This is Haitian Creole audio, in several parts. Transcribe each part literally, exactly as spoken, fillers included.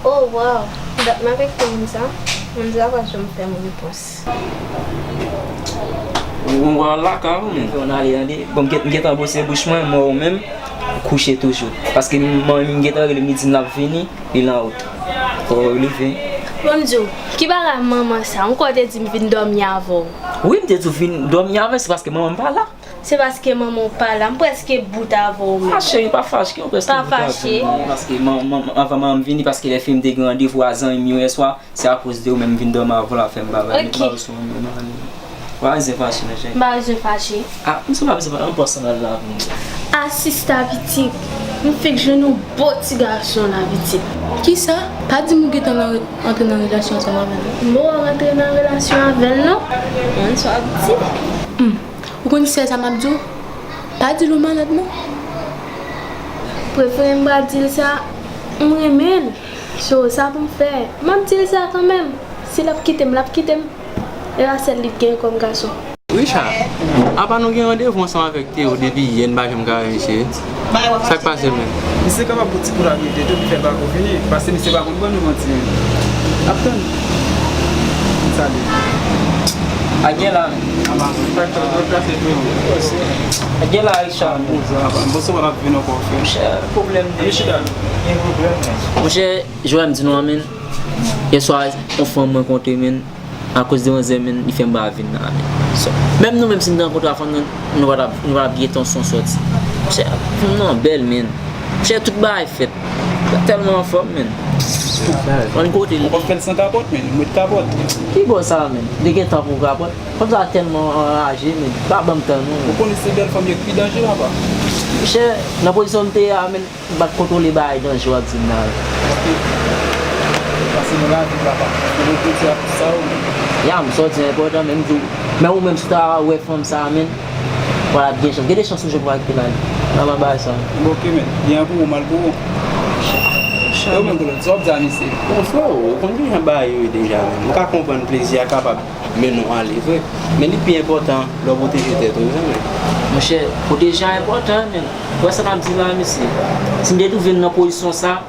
Oh, wow! Dat m avèk moun sa, moun sa pa janm fè m repons. Ou wè lakay ou menm. Fè yon ale tande. Bon, m gen- m gentan bwose bouch mwen, men ou menm, kouche toujou. Paske manmi m gentan rele m, li di m l ap vini, li nan wout. Fò w leve. Bon, m di w, ki bagay manman sa? Ou kwè w te di m vin dòmi avè w? Wi, m te di w vin dòmi avè m, se paske manman m pa la. Se paske manman w pa la, m prèske bout avè w menm. Ah, cheri, pa fache, ou prèske bout avè m. Pa fache. Paske man- man- anvan manman m vini, paske lè fini m te gen randevou a zanmi m yo yèswa, se akoz de ou menm m vin dòmi avè w la fè m pa bay. Ok. Ba w sou mwen, mwen, mwen. Pa bezwen fache non, cheri. M pa bezwen fache. Ah, m sou pa bezwen fache, ann pran sandal la pou mwen. Ah, sista pitit, m fèk jwenn yon bo ti gason la pitit. Kisa? Pa di m ou gentan nan re- antre nan relasyon ansanm avè l. M poko rantre nan relasyon avè l non. Mwen sou ap di. Hmm. Ou konn sè sa m ap di w? Pa di l ou malad non. Prefere m pa di l sa, m renmen l. So, sa pou m fè? M ap di l sa kanmenm. Si l ap kite m, l ap kite m. E pa sèl li t gen kòm gason. Richard, apa nou gen randevou ansanm avèk Theo depi yè, n pa janm ka wè misye? Sa k pase menm? Misye kapab pou ti kou la vide tou pou fè pako fini, paske misye pa konn ban nou manti menm. N ap tann. N salye. Ak gen la menm. Ak gen la, Richard. Bon, sa w ap vin ankò, frè. Monchè, pwoblèm de. Monchè, Joel, m di nou an, menm. Yèswa, yon fanm mwen kontre, menm. Akoz de manzè, menm, li fè m pa vin nan, menm. So, menm nou menm, si n te rankontre a fanm nan, nou pa t ap, nou pa t ap gentan son sòti. Monchè, fanm nan bèl, menm. Monchè, tout bagay fèt. Tèlman anfòm, menm. Ann kote l. Ou pa fè l san kapòt, menm. Met kapòt. Ki bò sa, menm? Li gentan pran kapòt. Fanm sa tèlman anraje, menm. Pa ban m tan, non, menm. Ou konnen se bèl fanm yo k pi danje, papa. Monchè, nan pozisyon m te ye a, menm. M pa t kontwole bagay danje w ap di m nan. Paske, paske nan lavi, papa, ou reflechi a tout sa ou menm. Ya, m sòti enpòtan, menm di w, men ou menm, si w ta wè fanm sa a, menm, w ap gen chans. Gen de chans ou jwenn pou w kite l ale. Nòmal bagay sa. Bon, ok, men, byen pou ou, mal pou ou. E ou menm, Kolonn, sa w ap di a misye? Bon, frè, ou konn kijan bagay yo ye deja, menm. M ka konprann plezi a kapab men nou ale vre. Men li pi enpòtan lè w pwoteje tèt ou, wi, zanmi. Monchè, pwoteje a enpòtan, men. Ou wè sa m ap di la, mesye? Si m te twouve m nan pozisyon sa,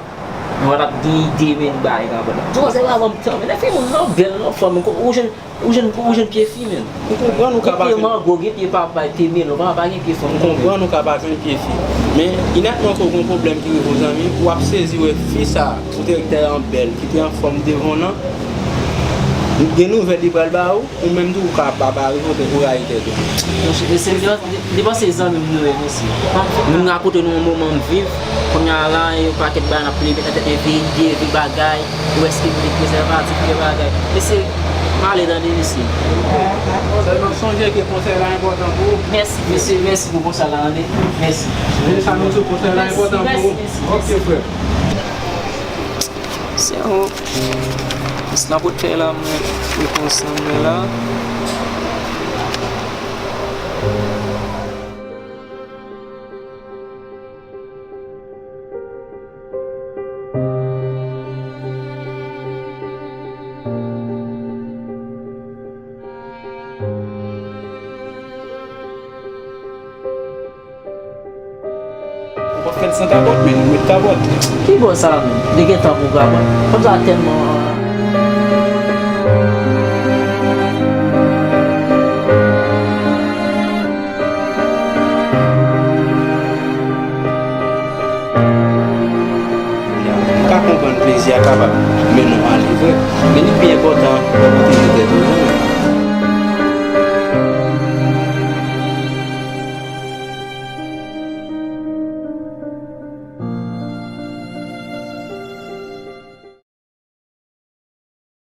mwen pa t ap gen ide, men, bagay kapab. Manzè pa ban m tan, men. Lè fi moun nan bèl, nan fòm, ou jwenn, ou jwenn, ou jwenn pye fi, men. M konprann ou ka pa jwenn. Gen pye mango, gen pye papay, pye melon, pa, pa gen pye fanm. M konprann ou ka pa jwenn pye fi. Men, inètman ke w gen yon pwoblèm ki rive w, zanmi, w ap sezi wè fi sa, ou te wè ki te an bèl, ki te anfòm devan w nan, gen nouvèl li pral ba ou, ou menm tou ou ka pa, pa rive, ou rayi tèt ou. Monchè, mesye, m te, m te panse zanmi m nou ye, mesye. Moun rakonte nou yon moman m viv, kounye a la, yon pakèt bagay n ap plede met nan tèt, vye ide, vye bagay, ou èske m te prezèvatif, vye bagay. Mesye, m ale tande, mesye. Sèlman sonje ke konsèy la enpòtan pou ou. Mèsi, mesye, mèsi pou konsèy la, tande. Mèsi. Men sa nou di w, konsèy la enpòtan pou ou. Mèsi, mèsi, mèsi. Ok, frè. Se yon, se nan bouton la mwen, mwen pran san mwen la. Ou pa fè l san kapòt, men ou met kapòt. Ki bò sa menm? Li gen tan pou kapòt. Fanm sa tèlman. M ka konprann plezi a kapab mennen w ale vre, men li pi enpòtan lè w pote